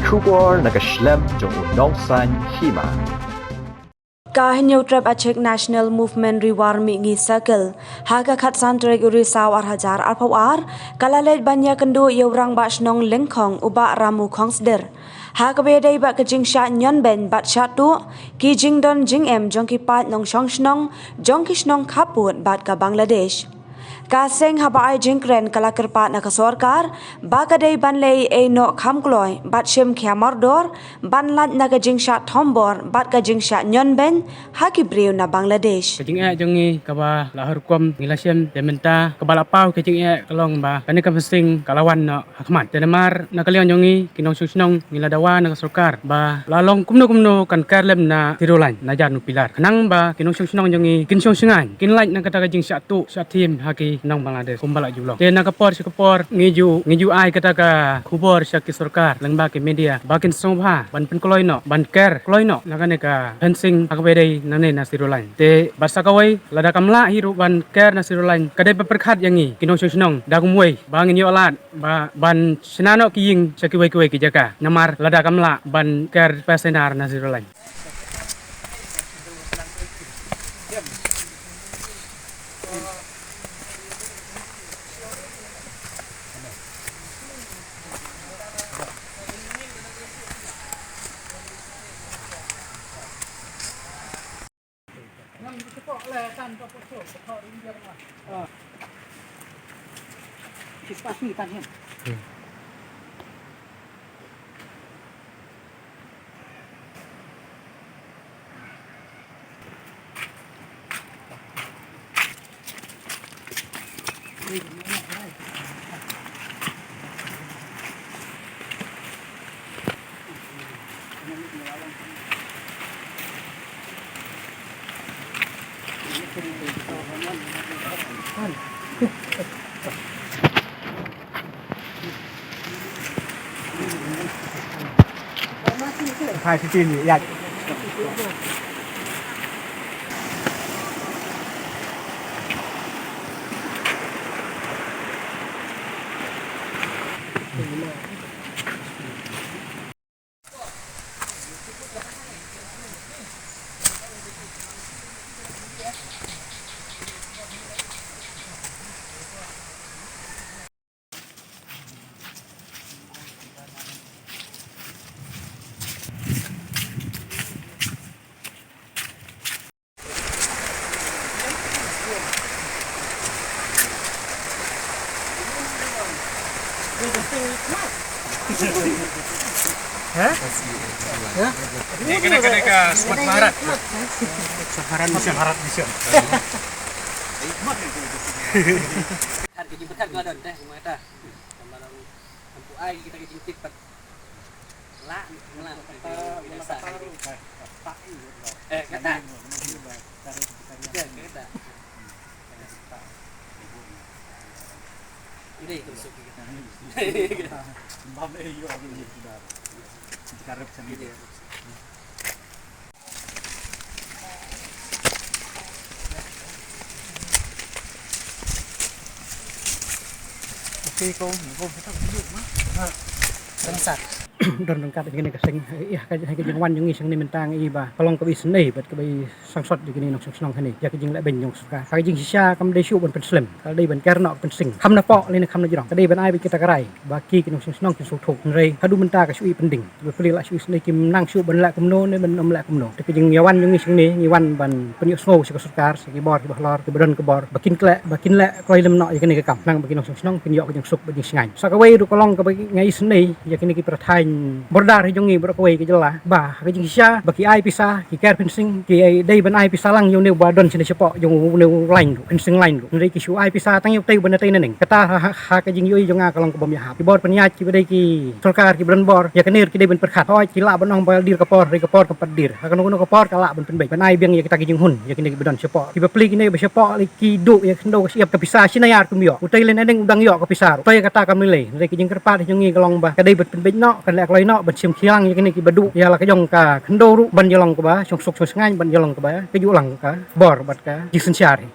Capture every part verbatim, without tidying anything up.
Khubor na ka shlem jong u nongsan hima. Ka Hynñiewtrep Achik National Movement Ri War Mihngi Circle ha ka khatsan tarik u Risaw ar hajar arphew ar ka la leit ban ïakynduh ïa u Rangbah Shnong Lyngkhong u Bah Ramu Khongsdir. Ha kaba ïadei bad ka jingshah ñion beiñ bad shah tuh ki jingdon jingem jong ki paid nongshong shnong jong ki shnong khappud bad ka Bangladesh. Ka seng haba ai jingkren ka la kyrpad na ka sorkar ba ka dei ban leh ei noh kham kloi bad shim khia mardor ban lait na ka jingshah thombor bad ka jingshah ñion beiñ ha ki briew na Bangladesh. Ka jingeh jong ngi kaba la hor kum ngi la shem te mynta kaba la paw ka jingeh ka long ba kane ka fencing ka la wan noh ha khmat. Te namar na ka liang jong ngi ki nongshong shnong ngi la dawa na ka sorkar ba la long kumno kumno kan ker lem na zero line na jan u pilar khnang ba ki nongshong shnong jong ngi kin shong shngaiñ kin lait na kata ka jingshah tuh shah thim ha ki nong Bangladesh kumba la ju long. Te na ka por sha ka por ngi ju ngi ju ai kata ka khubor sha ki sorkar lyngba ki media ba kin sngewbha ban pynkloi noh ban ker kloi noh na kane ka fencing ha kaba dei nangne na zero line. Te bad sa kawei lada kam lah hi ruh ban ker na zero line ka dei ba pyrkhat ïa ngi ki nongshong shnong da kumwei ba ngin ïoh lad ba ban shna noh ki ïing sha kiwei kiwei ki jaka namar lada kam lah ban ker passenger na zero line. Ni kena kena ka Swachh Bharat. Swachh Bharat Mission. Swachh Bharat Mission. Kan ka jingpyrkhat ka don teh, kumata. Namar nampu ai kita ka jingtip pat. Lah, lah, eh, kata. Kata, kata. Ini itu masuk kita. Don ryngkat ïa kane ka seng, ïa ka, ka jingwan jong ngi seng ne mynta ngi ba ka long kaba isynei bad kaba i sangsot ïa kine nongshong shnong hangne ïa ka jingleh beiñ jong ka sorkar. Ka jingshisha kam dei shuh ban pynslem, ka dei ban ker noh ka fencing. Kham na poh lane kham na jrong, ka dei ban ai beit kita ka rai ba ki, ki nongshong shnong kin sngewthuh. Hynrei haduh mynta ka shu i pending. Ba phi la shu isynei kim nang shuh ban leh kumno ne ban ym leh kumno. Te ka jingïawan jong ngi seng ne ngi wan ban pynïohsngew sha ka sorkar, sha ki bor kiba halor kiba don ka bor ba kin leh, ba kin leh kloi lem noh ïa kane ka kam. Khnang ba ki nongshong shnong kin ïoh ka jingsuk bad jingshngaiñ. Sa kawei ruh ka long kaba nga isynei ïa kine ki para thaiñ border hi jong ngi baroh kawei ka jylla ba ha ka jingshisha ba ki ai pisa ki ker fencing ki dei ban ai pisa lang ïa une uba don shane shapoh jong une u line ruh, fencing line ruh. Hynrei ki shu ai pisa tang ïa utei uba na tei na neng. Kata ha, ha, ha ka jingïohi jong nga ka long kaba ym ïahap. Ki bor pynïaid kiba dei ki sorkar kiba don bor ïa kane ruh ki dei ban pyrkhat. Hooid ki lah ban ong ba dir ka por, hynrei ka por kam pat dir. Ha kano kano ka por ka lah ban pynbeit ban ai biang ïa kita ki jinghun ïa kine kiba don shapoh. Ki bapli kine ba shapoh lei ki duh ïa ka khyndew ka shyiap ka pisa shi hajar kim ïoh. Utei lei na neng u dang ïoh ka pisa ruh. To ïa kata kam lei lei. Hynrei ka jingkyrpad jong ngi ka long ba ka dei ban pynbeit noh, kan leh kloi noh ban shim khie lang ïa kine kiba duh ïa la ka jong ka khyndew ruh ban ïalong kaba shong suk shong shngaiñ, ban ïalong kaba kajuh lang ka bor bad ka jingsynshar hi.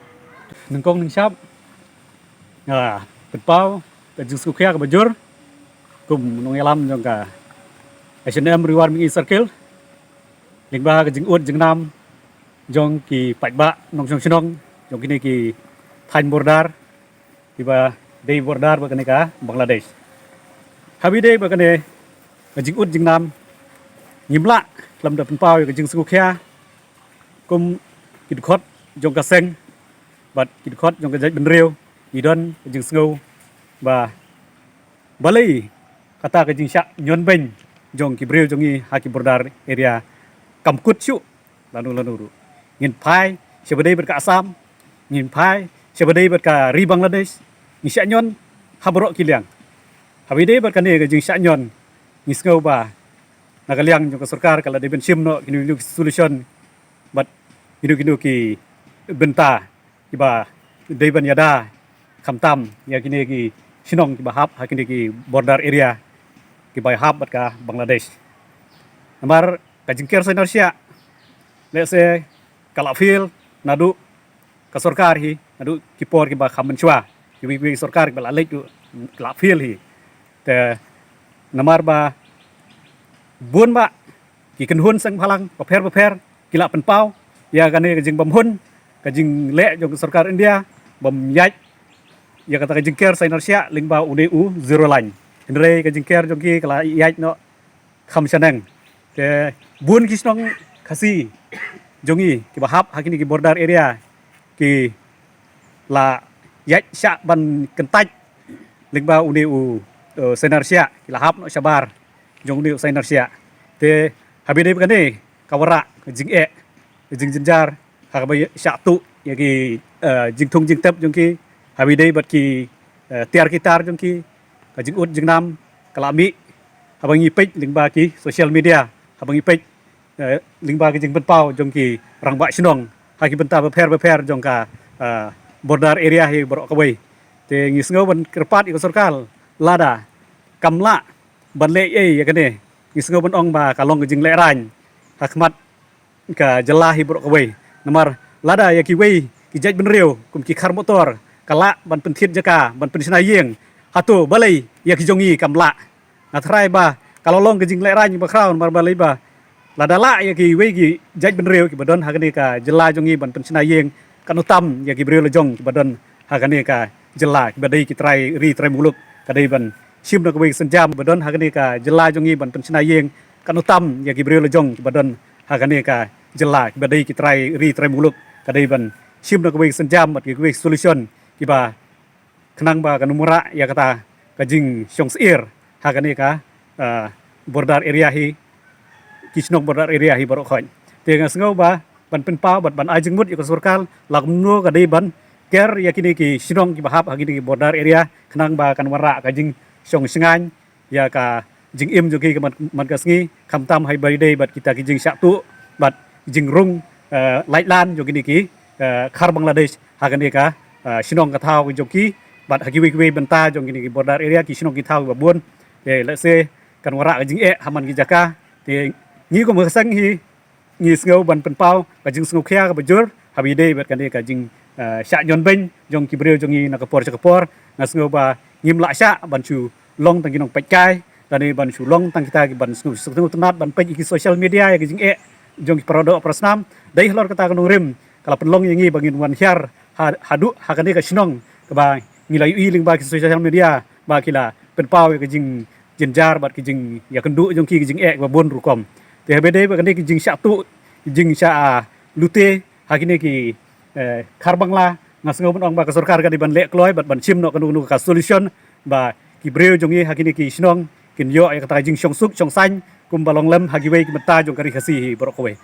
Nyngkong nyngshap nga pynpaw ka jingsngewkhia kaba jur kum u nongïalam jong ka Ka Shnong Riwar Mingi Circle, lyngba ka jingud jingnam jong ki paidbah nongshong shnong jong kine ki thaiñ border, kiba dei border bad kane ka Bangladesh. Haba ïadei bad kane ka jingud jingnam, ngim lah khlem da pynpaw ïa ka jingsngewkhia kum ki dkhot jong ka seng bad ki dkhot jong ka jaitbynriew. Ngi don ka jingsngew ba balei kata ka jingshah ñion beiñ jong ki briew jong ngi ha ki border area kam kut shuh lano lano ruh. Ngin phai shaba dei bad ka Assam, ngin phai shaba dei bad ka ri Bangladesh, ngi shah ñion ha baroh ki liang. Haba ïadei bad kane ka jingshah ñion, ngi sngew ba na ka liang jong ka sorkar ka la dei ban shim noh kino kino ki solution bad kino kino ki bynta kiba dei ban ïada, khamtam ïa kine ki shnong kiba hap ha kine ki border area kiba hap bad ka Bangladesh. Namar ka jingker sainar shiah, let's say, ka la fail naduh ka sorkar hi, naduh ki por kiba kham mynshuwa, kiwei kiwei sorkar kiba la leit ruh ka la fail hi. Te namar ba bun bah ki kynhun seng bhalang bapher bapher ki la pynpaw ïa kane ka jingbymhun ka jingleh jong ka sorkar India ban ïaid ïa kata ka jingker sainar shiah lyngba une u zero line. Hynrei ka jingker jong ki ka la ïaid noh kham shaneng. Te bun ki shnong Khasi jong ngi kiba hap ha kine ki border area ki la ïaid shah ban kyntait lyngba une u, eh, sainar shiah, ki la hap noh shabar jong une u sainar shiah. Te haba ïadei bad kane ka wanrah ka jingeh, ka jingjynjar, ha kaba shah tuh ïa ki, eh, jingthung jingtep jong ki, haba ïadei bad ki, eh, tiar ki tar jong ki, ka jingud jingnam ka la mih. Haba ngi peit lyngba ki social media, haba ngi peit, eh, lyngba ki jingpynpaw jong ki rangbah shnong ha ki bynta bapher bapher jong ka, eh, border area hi baroh kawei, te ngi sngew ban kyrpad ïa ka sorkar, lada kam lah ban leh ei ïa kane, ngi sngew ban ong ba ka long ka jinglehrain ha khmat ka jylla hi baroh kawei. Namar lada ïa kiwei ki jaitbynriew kum ki khar motor ka lah ban pynthied jaka, ban pynshna ïing, hato balei ïa ki jong ngi kam lah? Nga tharai ba ka la long ka jinglehrain bakhraw, namar balei ba lada lah ïa kiwei ki jaitbynriew kiba don ha kane ka jylla jong ngi ban pynshna ïing, katno tam ïa ki briew la jong kiba don ha kane ka jylla, kiba dei ki trai ri trai muluk, ka dei ban shim na kawei ka sienjam ba don ha kane ka jylla jong ngi ban pynshna ïing, katno tam ïa ki briew la jong kiba don ha kane ka jylla, kiba dei ki trai ri trai muluk, ka dei ban shim na kawei ka sienjam bad kawei ka solution kiba khnang ba kan wanrah ïa kata ka jingshong syier ha kane ka, ah, border area hi, ki shnong border area hi baroh khoit. Te nga sngew ba ban pynpaw bad ban ai jingmut ïa ka sorkar la kumno ka dei ban ker ïa kine ki shnong kiba hap ha kine ki border area, khnang ba kan wanrah ka jingshong shngaiñ ïa ka jingim jong ki ka mat, mat ka sngi, khamtam haba ïadei bad kita ki jingshah tuh bad jingrung, eh, laitlan jong kine ki, eh, khar Bangladesh ha kane ka, eh, shnong ka thaw jong ki bad ha kiwei kiwei bynta jong kine ki border area, ki shnong ki thaw kiba bun. Te let's say kan wanrah ka jingeh ha man ki jaka. Te ngi kum ka seng hi ngi sngew ban pynpaw ka jingsngewkhia kaba jur haba ïadei bad kane ka jing, eh, shah ñion beiñ jong ki briew jong ngi na ka por sha ka por. Nga sngew ba ngim lah shah ban shu long tang ki nongpeitkai, lane ban shu long tang kita kiban sngewtynnat ban peit ïa ki social media ïa ki jingeh jong ki para doh para snam. Dei halor kata ka nongrim ka la pynlong ïa ngi ba ngin wan hiar ha, haduh ha kane ka shnong kaba ngi la ïohi lyngba ki social media ba ki la pynpaw ïa ka jingjynjar bad ki jingïakynduh jong ki, ki jingeh kiba bun rukom. Te haba ïadei bad kane ki jingshah tuh, ki jingshah, ah, lute ha kine ki, eh, khar Bangla, nga sngew ban ong ba ka sorkar ka dei ban leh kloi bad ban shim noh kano kano ka solution ba ki briew jong ngi ha kine ki shnong kin ïoh ïa kata ka jingshong suk shong saiñ kumba long lem ha kiwei ki bynta jong ka ri Khasi hi baroh kawei.